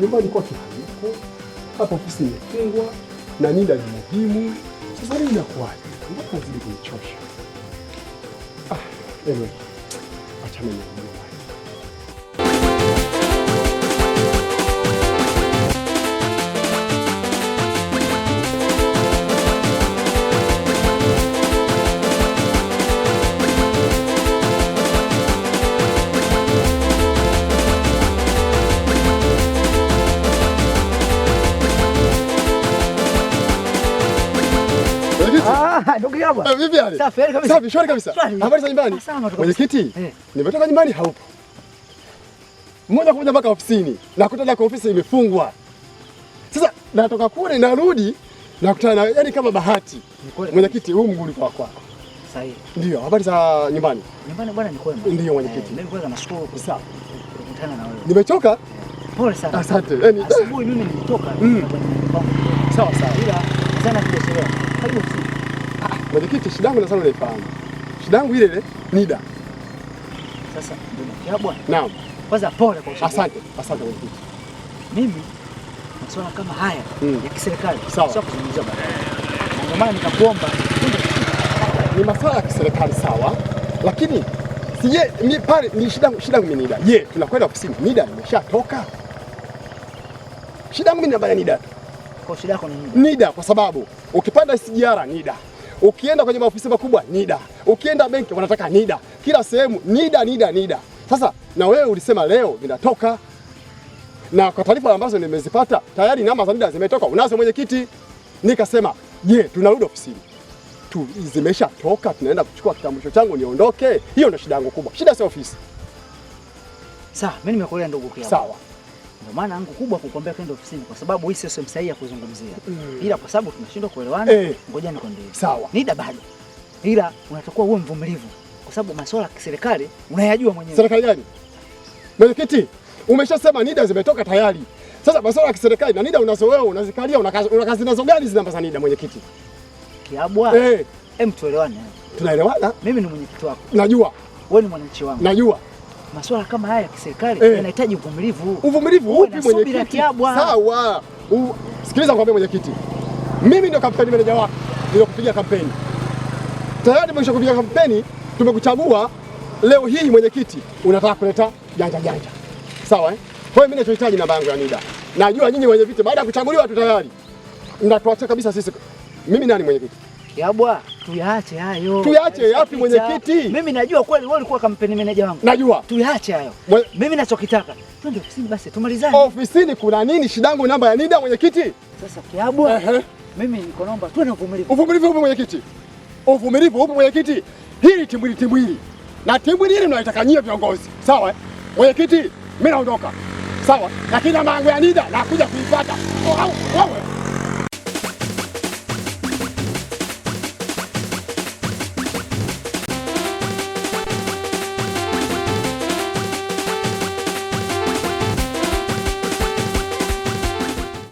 Nyumbani kwake hayupo, hapa ofisi imefungwa na NIDA ni muhimu. Sasa mimi inakuwaje? Mbona nazidi kunichosha? Ah, anyway, acha mimi nirudi. Ndugu yangu. Vipi hali? Safi kabisa. Safi, shwari kabisa. Habari za nyumbani? Salama tu. Mwenyekiti, nimetoka nyumbani haupo. Moja kwa moja mpaka ofisini. Nakuta kwa ofisi imefungwa. Sasa natoka kule narudi nakutana na yani kama bahati. Mwenyekiti, huu mguu kwa kwako. Sahihi. Ndio, habari za nyumbani? Nyumbani bwana ni kwema. Ndio mwenyekiti. Mimi kwanza nashukuru Sawa. kukutana na wewe. Nimechoka? Pole sana. Asante. Yaani asubuhi mimi nilitoka kwenye Sawa sawa. Ila sana sijachelewa. Karibu ofisini. Mwenyekiti, shida yangu nadhani unaifahamu. Shida yangu ile ile NIDA. Sasa ndio bwana. Naam. Kwanza pole kwa ushauri. Asante, asante mwenyekiti. Mimi masuala kama haya ya kiserikali sio kuzungumzia baadaye. Ndio maana nikakuomba ni masuala ya kiserikali sawa, lakini sije mi pale ni shida shida yangu mimi NIDA. Je, tunakwenda ofisini NIDA imeshatoka? Shida yangu mimi ni NIDA tu. Kwa shida yako ni NIDA. NIDA kwa sababu ukipanda SGR NIDA. Ukienda kwenye maofisi makubwa NIDA. Ukienda benki wanataka NIDA. Kila sehemu NIDA NIDA NIDA. Sasa na wewe ulisema leo vinatoka. Na kwa taarifa ambazo nimezipata tayari namba za NIDA zimetoka. Unazo mwenyekiti? Nikasema, je, tunarudi ofisini? Tu zimeshatoka, tunaenda kuchukua kitambulisho changu niondoke. Hiyo ndio shida yangu kubwa. Shida sio ofisi. Sawa, mimi nimekuelewa ndugu yangu. Sawa. Ndio maana yangu kubwa kukuambia kwenda ofisini kwa sababu hii sio sehemu sahihi ya kuzungumzia. Ila kwa sababu tunashindwa kuelewana, ngoja nikwambie. Sawa. NIDA bado. Ila unatakiwa uwe mvumilivu kwa sababu masuala ya kiserikali unayajua mwenyewe. Serikali gani? Mwenyekiti, umeshasema NIDA zimetoka tayari. Sasa masuala ya kiserikali na NIDA unazo wewe, unazikalia, una kazi nazo gani hizi namba za NIDA mwenyekiti? Kiabwa. Em, tuelewane. Tunaelewana? Mimi ni mwenyekiti wako. Najua. Wewe ni mwananchi wangu. Najua. Masuala kama haya ya kiserikali yanahitaji uvumilivu. Uvumilivu Uwe upi na subira, mwenyekiti? Kiabwa. Sawa. Sikiliza nikwambie mwenyekiti. Mimi ndio kampeni manager wako. Nilikupigia kampeni. Tayari tumesha kupiga kampeni, tumekuchagua. Leo hii mwenyekiti unataka kuleta janja janja. Sawa eh? Kwa hiyo mimi ninachohitaji namba yangu ya NIDA. Najua nyinyi wenye viti baada ya kuchaguliwa tu tayari mnatuacha kabisa sisi. Mimi nani mwenyekiti? Kiabwa, tuyaache hayo. Tuyaache yapi mwenyekiti? Mimi najua kweli wewe ulikuwa kampeni manager wangu. Najua. Tuyaache hayo. Mimi ninachokitaka, twende ofisini basi tumalizane. Ofisini kuna nini? Shida yangu namba ya NIDA mwenyekiti. Sasa Kiabwa, mimi niko naomba tuwe na uvumilivu. Uvumilivu upi mwenyekiti? Uvumilivu upi mwenyekiti? Hili timbwili timbwili. Na timbwili hili mnalitaka nyie viongozi. Sawa eh? Mwenyekiti, mimi naondoka. Sawa? Lakini namba yangu ya NIDA nakuja kuipata. Au wewe.